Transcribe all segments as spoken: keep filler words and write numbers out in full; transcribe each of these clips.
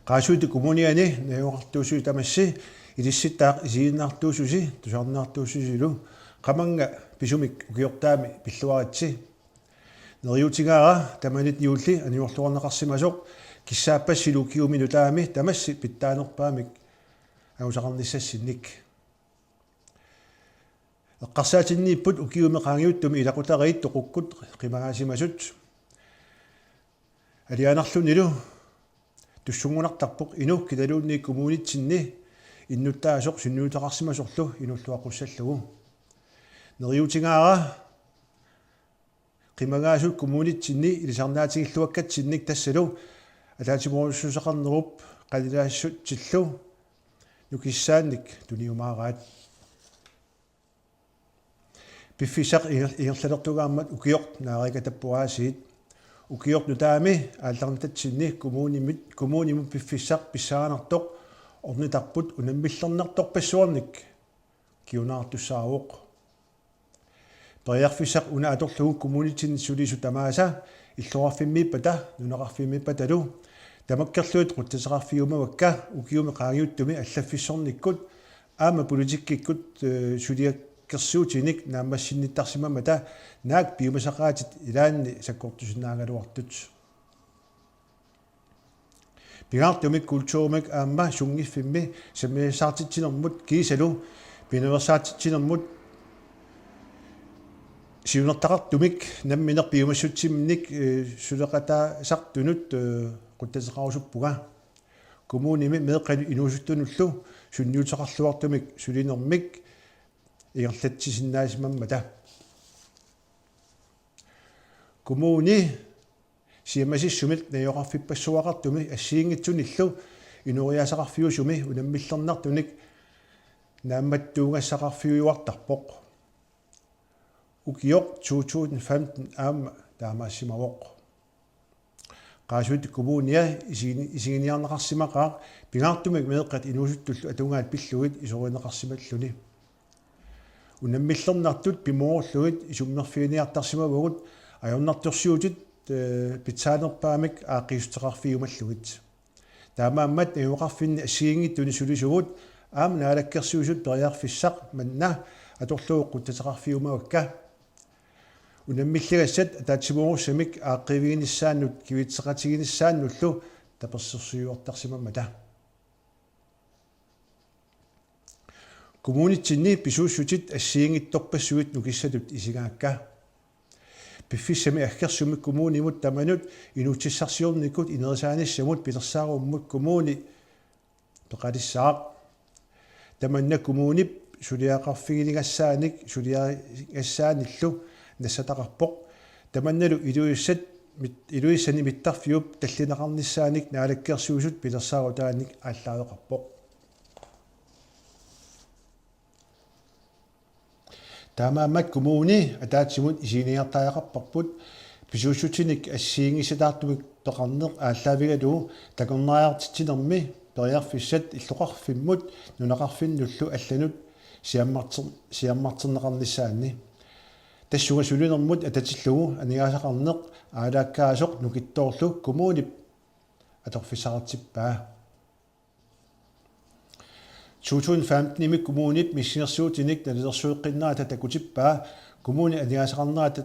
Qaasuitsup Kommuniani najugaqartuussusi tamassi ilissittaaq isiginnaartuussusi tusarnaartuussusilu qamannga pisumik ukiortaami pilluaritsi. Neriuutigaara tamanit juulli anigorluarneqarsimasoq kissaappassilu ukiumi nutaami tamassi pitsaanerpaamik angusaqarnissassinnik. Eqqarsaatinniipput ukiumi qaangiuttumi ilaqutariit toqukkut qimagaasimasut. Alianarlunilu tussunngunartarpoq inuk kitaluunniit kommunitsinni innuttaasoq sunniuteqarsimasorlu inuulluaqqussallugu. Neriuutigaara qimagaasut kommunitsinni ilisarnaatigilluakkatsinnik tassalu ataatsimoorujussuussaqarnerup qanilaassutsillu nukissaannik tuniumaaraat. Piffissaq inger-, ingerlalertugaammat ukioq naariikatappoq aasiit. Ukioq nutaami aallarnitatsinni kommunimit, kommunimut piffissaq pissanganartoq ornitarput unammillernartorpassuarnik kinguneqartussaavoq. Periarfissaq una atorlugu kommunitsinni sulisut tamaasa illoqarfimmiippata nunaqarfimmiippatalu tamakkerlugit qutsaseqarfigiumavakka ukiumi qaangiuttumi allaffissornikkut aamma politikkikkut, eh, suliakkersuutinik naammassinnittarsimammata naak piumasaqaatit ilaanni sakkortusinnaagaluartut. Pingaartumik kulturimik aamma sunngiffimmi sammisassartitsinermut kiisalu pinaveersaartitsinermut siunertaqartumik nammineq piumassutsiminnik, eh, suleqataasartunut, eh, qutsaseqarusuppunga. Kommunimi meeqqanut inuusuttunullu sunniuteqarluartumik sulinermik ingerlatsisinnaasimammata. Kommuni siammasissumik najugaqarfippassuaqartumi assigiinngitsunillu inooriaaseqarfiusumi unammillernartunik naammattuugassaqarfiujuartarpoq. Ukioq to tusind femten aamma taamaassimavoq. Qaasuitsup Kommunia isigini-, isiginiarneqarsimaqaaq pingaartumik meeqqat inuusuttullu atugaat pillugit isorineqarsimalluni. Unammillernartut pimoorlugit isummerfiginiartarsimavagut ajornartorsiutit, eh, pitsaanerpaamik aaqqiissuteqarfigiumallugit. Taamaammat najugaqarfinni assigiinngitsuni sulisugut aamma Naalakkersuisut periarfissaq manna atorlugu qutsaseqarfigiumavakka. Unammilligassat ataatsimoorussamik aaqqiiviginissaannut kivitseqatiginissaannullu tapersersuiuartarsimammata. Kommunitsinni pisuussutit assigiinngitsorpassuit nukissatut isigaakka. Piffissami aggersumi kommunimut tamanut inuussutissarsiornikkut inerisaanissamut pilersaarummut kommuni peqalissaaq. Tamanna kommunip suliaqarfiginigassaanik suliarigassaanillu nassataqarpoq. Tamannalu Ilulissat mit-, Ilulissani mittarfiup tallineqarnissaanik Naalakkersuisut pilersaarutaanik aallaaveqarpoq. Taamaammat kommuni ataatsimut isiginiartariaqarparput pisuussutinik assigiinngisitaartumik peqarneq aallaavigalugu takornariartitsinermi periarfissat illoqarfimmut nunaqarfinnullu allanut siammarter-, siammarterneqarnissaanni. Tassunga sulinermut atatillugu aningaasaqarneq aalaakkaasoq nukittoorlu kommunip atorfissaqartippaa. To tusind femten-imi kommunip missingersuutinik nalilersueqqinnerata takutippaa kommuni aningaasaqarnerata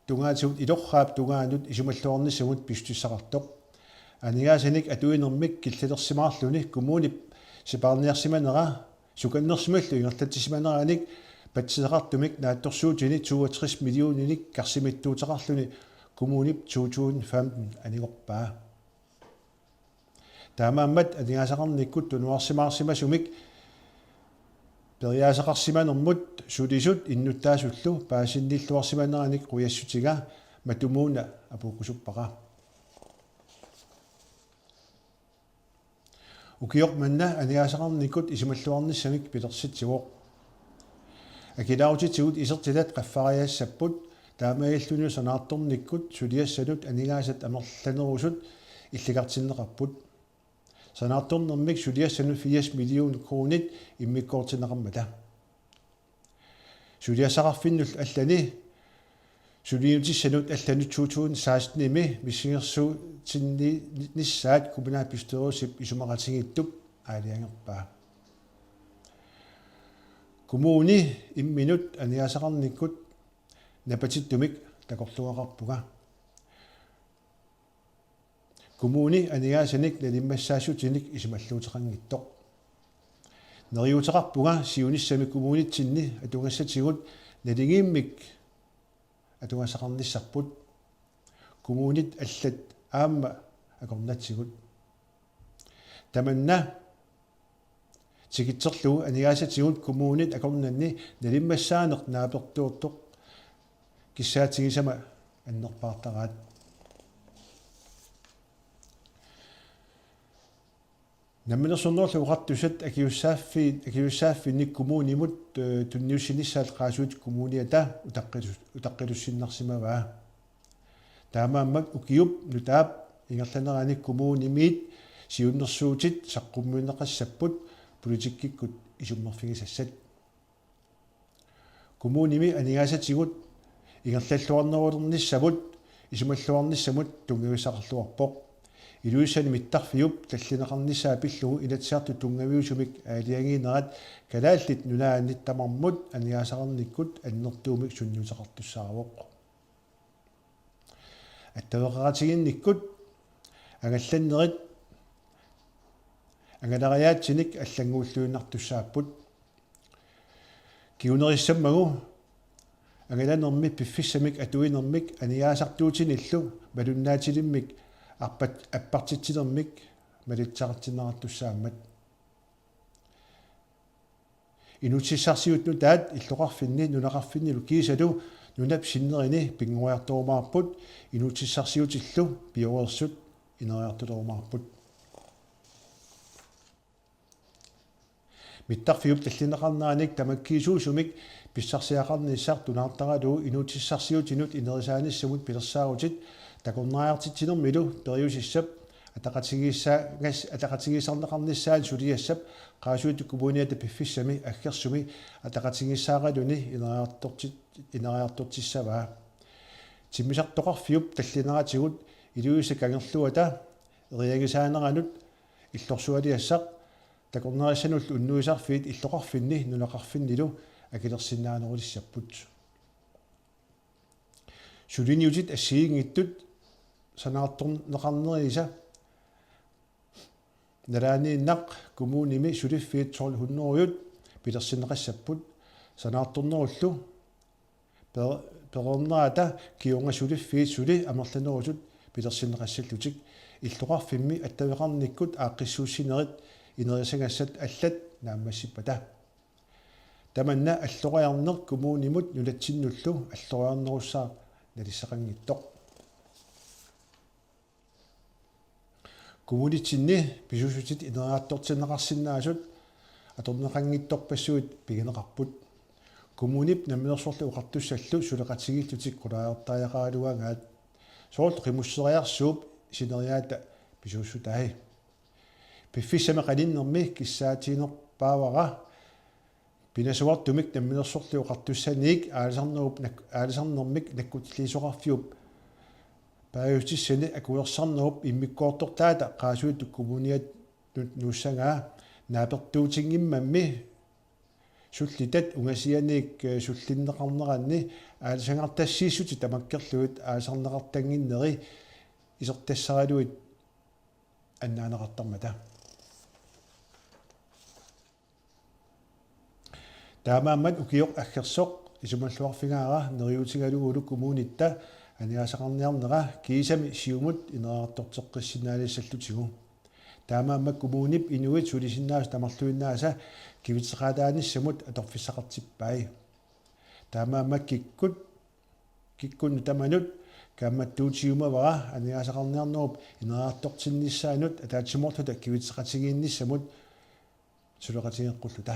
tungaatigut ilorraap tungaanut isumalluarnissamut pissutissaqartoq. Aningaasanik atuinermik killilersimaarluni kommunip sipaarniarsimanera sukannersimallu ingerlatsisimaneranik patsisaqartumik naatsorsuutini toogtres millioninik karsimittuuteqarluni kommunip to tusind femten anigorpaa. Taamaammat aningaasaqarnikkut tunuarsimaarsimasumik periaaseqarsimanermut sulisut innuttaasullu paasinnilluarsimaneranik qujassutiga Matumuuna apuukkusuppara. Ukioq manna aningaasaqarnikkut isumalluarnissamik pilersitsivoq. Akilaarutitigut isertitat qaffariassapput taamaalillunilu sanaartornikkut suliassanut aningaasat amerlanerusut illikartinneqarput. Sanaartornermik suliassanut firs million kronit immikkoortinneqarmata. Suliassaqarfinnullu allani Suliniutissanut allanut to tusind seksten-imi missingersuutinnissaat kommunalbestyrelsip isumaqatigiittup aalajangerpaa. Kommuni imminut aningaasaqarnikkut napatittumik takorluugaqarpunga. Kommuni aningaasanik nalimmassaassutinik isumalluuteqanngitsoq. Neriuuteqarpunga siunissami kommunitsinni atugassatigut naligiimmik atugassaqarnissarput. Kommunit allat aamma akornatigut. Tamanna tikitserlugu aningaasatigut kommunit akornanni nalimmassaaneq naapertuuttoq kissaatigisama annerpaartaraat. Namminersornerullutik Oqartussat akisussaaffi-, akisussaaffinnik kommunimut, øh, tunniussinissaat Qaasuitsup Kommuniata utaqqilus-, utaqqilussinnarsimavaa. Taamaammat ukiup nutaap ingerlanerani kommunimiit siunnersuutit saqqummiunneqassapput politikkikkut isummerfigisassat. Kommunimi aningaasatigut ingerlalluarnerulernissamut isumalluarnissamut tunngavissaqarluarpoq. Ilulissani mittarfiup tallineqarnissaa pillugu Inatsisartut tunngaviusumik aalajangiinerat Kalaallit Nunaanni tamarmut aningaasaqarnikkut annertuumik sunniuteqartussaavoq. Attaveqaqatigiinnikkut angallannerit angalariaatsinik allannguulluinnartussaapput. Kingunerissammagu angalanermi piffissamik atuinermik aningaasartuutinillu malunnaatilimmik arpat-, appartitsinermik malitseqartinneqartussaammat. Inuussutissarsiutit nutaat illoqarfinni nunaqarfinnilu kiisalu nunap sinnerini pinngoriartorumaarput, inuussutissarsiutillu pioreersut ineriartulerumaarput. Mittarfiup tallineqarneranik tamakkiisuusumik pissarsiaqarnissaq tunaartaralugu inuussutissarsiutinut inerisaanissamut pilersaarutit takornariartitsinermilu periusissap ataqatigiissaa-, ataqatigiissaarneqarnissaanut suliassap Qaasuitsup Kommuniata piffissami aggersumi ataqatigiissaaraluni ineriartorti-, ineriartortissavaa. Timmisartoqarfiup tallineratigut Ilulissat kangerluata eriagisaaneranut illorsualiassaq takornarissanullu unnuisarfiit illoqarfinni nunaqarfinnilu akilersinnaanerulissapput. Suliniutit assigiinngitsut sanaartorneqarnerisa nalaaniinnaq kommunimi suliffiit tolv hundrede pilersinneqassapput. Sanaartornerullu per-, pereernerata kingorna suliffiit suli amerlanerusut pilersinneqassallutik illoqarfimmi attaveqarnikkut aaqqissuussinerit inerisagassat allat naammassippata. Tamanna alloriarneq kommunimut nunatsinnullu alloriarnerussaaq nalissaqanngitsoq. Kommunitsinni pisuussutit ineriartortinneqarsinnaasut atorneqanngitsorpassuit pigineqarput. Kommunip Namminersorlutik Oqartussallu suleqatigiillutik qulaajartariaqaraluagaat soorlu qimusseriarsuup sineriaata pisuussutai. Piffissami qaninnermi kissaatiginerpaavara pinasuartumik Namminersorlutik Oqartussaniit aalisarnerup nak-, aalisarnermik nakkutilliisoqarfiup paajutissani akuersarnerup immikkoortortaata Qaasuitsup Kommunianut nuussagaa naapertuutinngimmammi sullitat ungasianiit, øh, sullinneqarneranni aalisagartassiissutit tamakkerlugit aalisarneqartannginneri isertassaraluit annaaneqartarmata. Taamaammat ukioq aggersoq isumalluarfigaara neriuutigalugulu kommunitta aningaasaqarniarnera kiisami siumut ineriartorteqqissinnaanissallutigu. Taamaammat kommunip inuit sulisinnaasut tamarluinnaasa kivitseqataanissamut atorfissaqartippai. Taamaammat kikkut, kikkunnut tamanut kaammattuutigiumavara aningaasaqarniarnerup ineriartortinnissaanut ataatsimoorluta kivitseqatigiinnissamut suleqatigeqqulluta.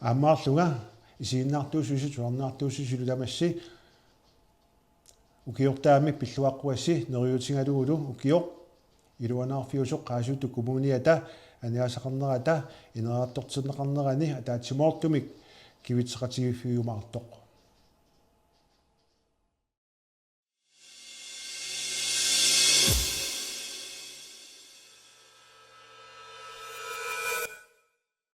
Aammaarlunga isiginnaartuussisut, sularnaartuussisut tamassi ukiortaamik pilluaqquassi neriuutigalugulu ukioq iluanaarfiusoq Qaasuitsup Kommuniata aningaasaqarnerata ineriartortinneqarnerani ataatsimoortumik kivitseqatigiiffigiumaartoq.